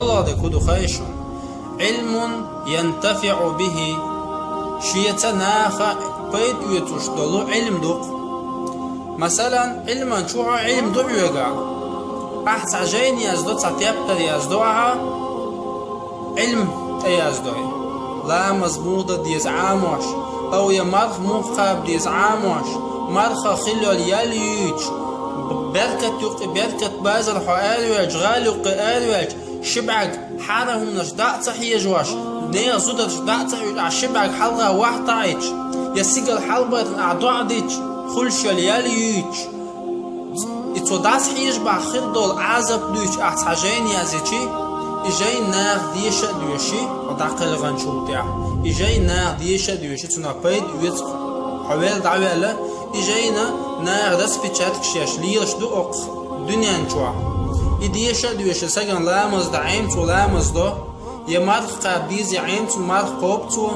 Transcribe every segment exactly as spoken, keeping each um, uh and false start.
АллахӀ де куду хайшун. علم ينتفع به. Шеца наха пайда оьцуш долу Ӏилм ду-кх. Масалан, Ӏилман чу хьо Ӏилм ду хьоьга. Ахь цхьа жайна яздо, цхьа тептар яздо ахьа, Ӏилм тӀеяздой. Ламаз муха дан деза Ӏамош, ав я марха муха кхаба деза Ӏамош, марха хилла йолу ял юьйцуш, б-, беркат юккъе беркат базар хьо араваьлча, гӀала юккъе араваьлча, ши бӀаьрг хьарам хӀуманаш дӀа а ца хьежош, нехан зударш дӀа а ца хьуьйтуш, ахь ши бӀаьрг хьалха вахь таӀийча, я сигал хьалабайтина ахь доӀа дича, хуьлуш йолу ял юьйцуш, и цо дӀасахьежа бахь хир долу Ӏазап дуьйцуш ахь цхьа жайна яздичи, и жайна наха деша а доьши, хьо дӀакхелхинчул тӀаьхьа, и жайна наха деша а доьши, цунах пайда оьцу хьо вел дӀаваьлла, и жайна наха распечаткаш еш лелаш ду оккха дуьнен чохь. И деша а доьши, сагана ламаз дан Ӏемцо ламаз до, я марха кхаба деза Ӏемцо марха кхобу цо,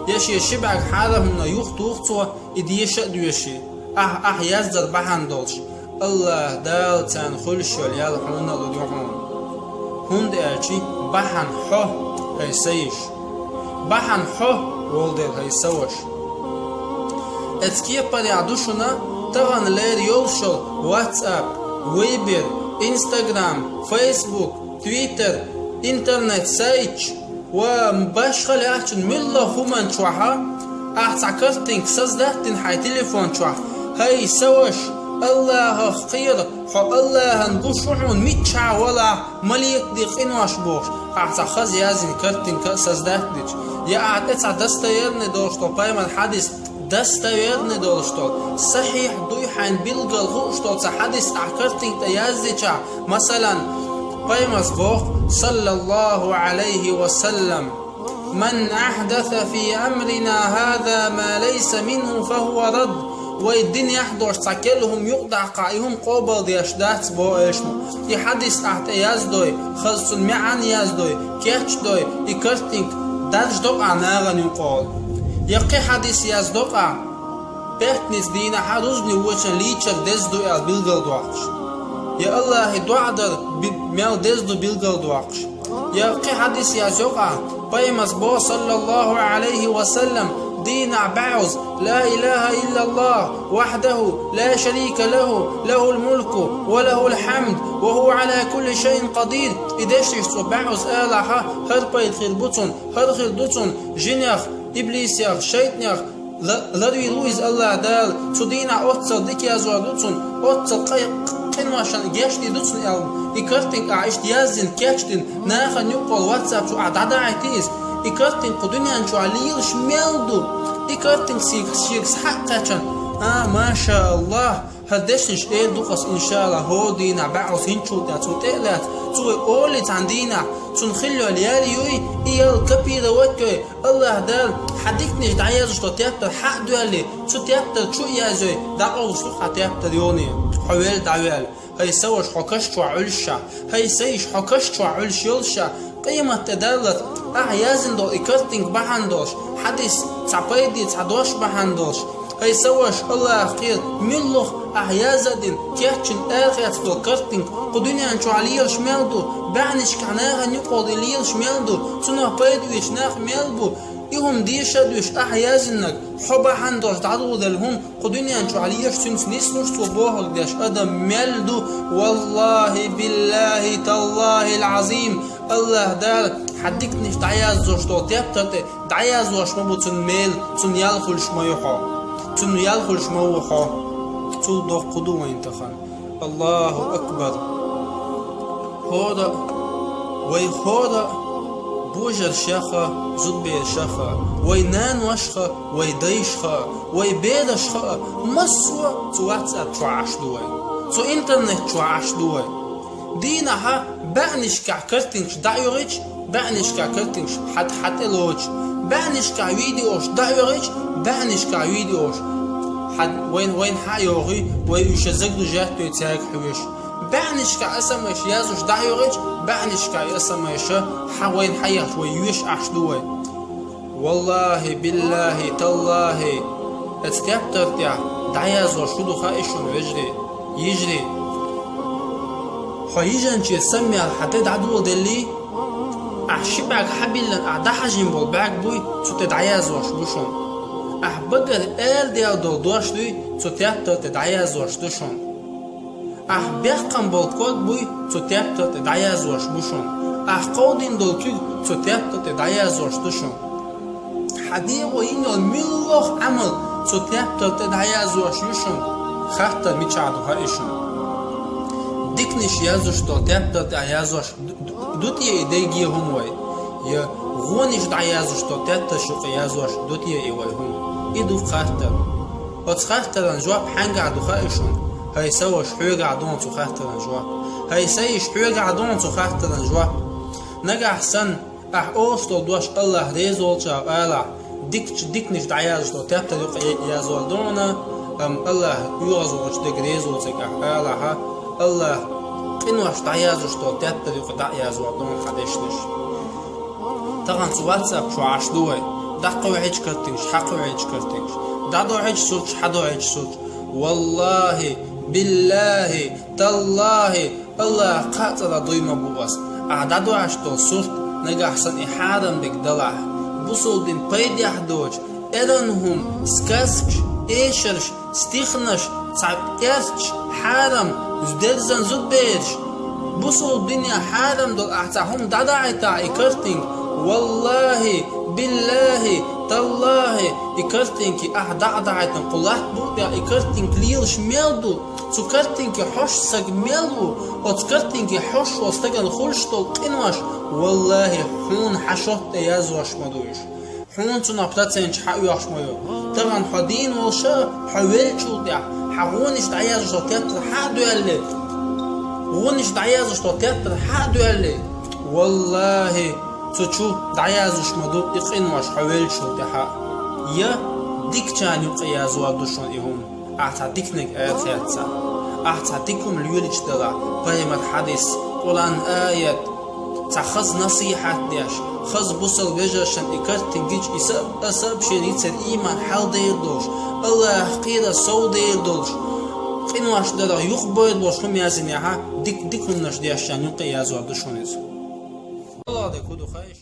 я шен ши бӀаьрг хьарам хӀуманах юхатуху цо, и деша а доьши. Ахь, ахь яздар бахьана долуш, АллахӀ Дала царна хуьлуш йолу ял хьуна а лур ю хьуна. ХӀунда аьлча бахьана хьо, хӀай са йиша. Бахьана хьо, волу дела, хӀай са ваша. Оцу кепарехь ду шуна тахана лерина йолуш йолу WhatsApp, Viber, Instagram, Facebook, Twitter, интернет-сайташ ва башхалла яьллачун муьлхха хӀуманна чохь ахь цхьа картинка создать дина хьайн телефон чохь. ХӀай са ваша, АллахӀах кхера, хьо АллахӀан гуш ву хьуна, миччахьа валахь, маликийн къинош бохуш, ахь цхьа хаза яздина картинка а создать дича, я ахь тӀе цхьа достоверный долуш долу пайхамаран хьадис, достоверный долуш долу, сахьихь дуй хьайна билггал хууш долу цхьа хьадис ахь картинка тӀе яздича, масалан, пайхамара боху, саллаллаху Ӏалайхи ва саллам: «من أحدث في أمرنا هذا ما ليس منه فهو رد». Вай динехь долуш цхьа керла хӀума юкъадаккхахь, и хӀума къобалдеш дац, боху элчано. И хьадис ахь тӀе яздой, хаза цуьнан маьӀна яздой, кечдой, и картинка даржадо-кх ахь нахана юкъахула. Я кхин хьадис яздо-кх ахь, пятница дийнахь рузбане вочун лийчар деза ду аьлла билгалдоккхуш. Я АллахӀе доӀа дар би-, мел деза ду билгалдоккхуш. Я кхин хьадис яздо-кх ахь, пайхамара боху, саллаллаху Ӏалайхи ва саллам, дийнахь бӀозза: «لا إله إلا الله وحده لا شريك له، له الملك وله الحمد وهو على كل شيء قدير». И дешнаш цо бӀозза алахь, хӀара пайда хир бу цунна, хӀара хир ду цунна, жинех, иблисех, шайтӀанех ла-, ларвийр ву иза АллахӀ Дала, цу дийнахь оццул дика язор ду цунна, оццул къа-, къиношна гечдийр ду цунна аьлла, и картинка ахь иштта яздина, кечдина, нахана юкъахула WhatsApp чу ахь дӀадаӀийти иза, и картинка кху дуьнен чохь лелаш мел ду, и картинка шега, шега схьа а кхаьчна, а, машааллахӀ, хӀара дешнаш эр ду-кх ас, иншааллахӀ, хӀора дийнахь бӀозза хӀинцачул тӀаьхьа цунна тӀе а лаьцна, цо олий цхьана дийнахь, цунна хилла йолу ял юй, и ял копировать йой, АллахӀ Дала хьан диканаш дӀаязъеш долу тептар хьа а доьллий, цу тептар чу а язйой, дӀакъовлуш ду хьан тептар йоне, хьо вел дӀаваьлла. ХӀай са ваша, хьо каш чохь Ӏуьллуш ша, хӀай са йиша, хьо каш чохь Ӏуьллуш йолуш ша, къемат тӀе даллалц ахь яздина долу и картинка бахьана долуш, хьадис цхьа пайде, цхьа дош бахьана долуш, хӀай са ваша, АллахӀах кхера, муьлхха ахь язъян дина, кечйина, арахецна долу картинка кху дуьнен чохь лелаш мел ду, бӀаьннашкахь нахана юкъахула и лелаш мел ду, цунах пайда оьцуш нах мел бу, и хӀума деша а доьшуш ахь яздинарг, хьо бахьана долуш дӀадоладелла хӀума кху дуьнен чохь лелаш, цуьнца нислуш, цо бохург деш адам мел ду, валлахӀи, биллахӀи, таллахӀил-Ӏазим, АллахӀ Дала хьан диканаш дӀаязъеш долу тептар тӀе дӀаяздеш ма бу цунна мел, цунна ял хуьлуш ма ю хьо. Цунна ял хуьлуш ма ву хьо. Цул доккха ду вайн тахана. АллахӀу акбар! ХӀора а, вай хӀора а, божаршех а, зудберашех а, вай наношха а, вай дайшха а, вай берашха а, массо а цу WhatsApp чохь Ӏаш ду вай. Цу интернет чохь Ӏаш ду вай. Дийнахьа бӀаьннашкахь картинкаш дӀа а йохуьйтуш, бӀаьннашкахь картинкаш хьан, хьан тӀе лоцуш, бӀаьннашкахь видеош дӀа а йохуьйтуш, бӀаьннашкахь видеош хьан, вайн, вайн хьа а йохуьйтуш, вай уьш загружать а дой цаьрга хьоьжуш. БӀаьннашкахь СМС язъеш дӀа а йохуьйтуш, бӀаьннашкахь СМС хьан, вайн хьа а ехаш вай йоьшуш Ӏаш ду вай. ВаллахӀи, биллахӀи, таллахӀи, оцу тептар тӀехь дӀаяздеш хӀун ду хаьий шуна, вежарий, йижарий? Хьо йижанче самаяьлла хьан тӀе дӀадоладеллий, Ахь ши бӀаьрг хьабиллина ахь дӀахьажийна болу бӀаьрг буй, цу тӀе дӀаяздеш бу шуна. Ахь багара аладаьлла долу дош дуй, цу тептар тӀе дӀаяздеш ду шуна. Ахь бехкам болу ког буй, цу тептар тӀе дӀаяздеш бу шуна. Ахь кховдийна долу куьг цу тептар тӀе дӀаяздеш ду шуна. Хьан дегӀо йина йолу муьлхха Ӏамал цу тептар тӀе дӀаяздеш ю шуна. Хаттар мичахь ду хаьа шуна? Диканаш яздеш долу тептар тӀе яздеш ду, ду, ду те и дерриге хӀума вай? Я вонаш дӀаяздеш долу тептарш юкъа яздеш ду те и вай хӀума? И ду хаттар. Оцу хаттаран жоп хьаьнгахь ду хаьа шуна? ХӀай са ваша, хьоьгахь ду цу хаттаран жоп. ХӀай са йиша, хьоьгахь ду цу хаттаран жоп. Нагахь санна ахь олуш долу дош Аллахь реза волчу агӀор алахь, дикачу диканаш дӀаяздеш долу тептар юкъа яздеш ду хьуна, амма Аллахь оьгӀазвахачу дерг реза воцург ахь алахь, Аллахь къинош дӀаяздеш долу тептар юкъа дӀа а яздеш ду хьуна хьан дешнаш. Тахана цу WhatsApp чохь Ӏаш ду вай, дӀакховхьийча картинкаш, хьакховхьийча картинкаш, дӀадохьийча сурташ, хьадохьийча сурташ. Валлахьи, биллахьи, таллахьи, Аллахь кхаа цӀарах дуй ма бу ас, ахь дӀадохьуш долу сурт нагахь санна и хьарам дерг далахь, бусалба дин пайдехь доцуш, эрна хӀума, сказкаш, эшарш, стихнаш, цхьа пӀерчаш, хьарам, дерзан зудбераш, бусалба дине хьарам долу ахь цхьа хӀума дӀадахьийтахь и картинка, валлахьи, биллахьи, таллахьи, и картинка ахь дӀа а дахьийтина кху латта букъа тӀехь и картинка лелаш мел ду, цу картинке хьожуш стаг мел ву, оцу картинке хьожуш волу стагана хуьлуш долу къинош, валлахьи, хьуна хьан шот тӀе яздеш ма ду уьш. Хьуна цунах проценташ хьаоьхуш ма ю. Тахана хьо дийна волуш а, хьо веллачул тӀаьхьа, хьан вонаш дӀаяздеш долу тептар хьа а доьллий, вонаш дӀаяздеш долу тептар хьа а доьллий, валлахьи, цу чу дӀаяздеш ма ду и къинош хьо веллачул тӀаьхьа. Я дикачарна юкъа яздеш ду шуна и хӀума. Ахь цхьа диканиг эр хецахь, ахь цхьа дика хӀума лелача далахь, пайхамар хьадис, Къуръан аят, цхьа хаза насихьат деш, хаза бусалба вежаршна и картинка гича, и са-, а сообщени йицар ийман хьалдер долуш, Аллахьах кхерар совдер долуш, къинош дарах юхабойр болуш хӀума яздинехь, дика, дика хӀуманаш дешчарна юкъа яздеш ду шуна иза. Аллахь де ку ду хайш.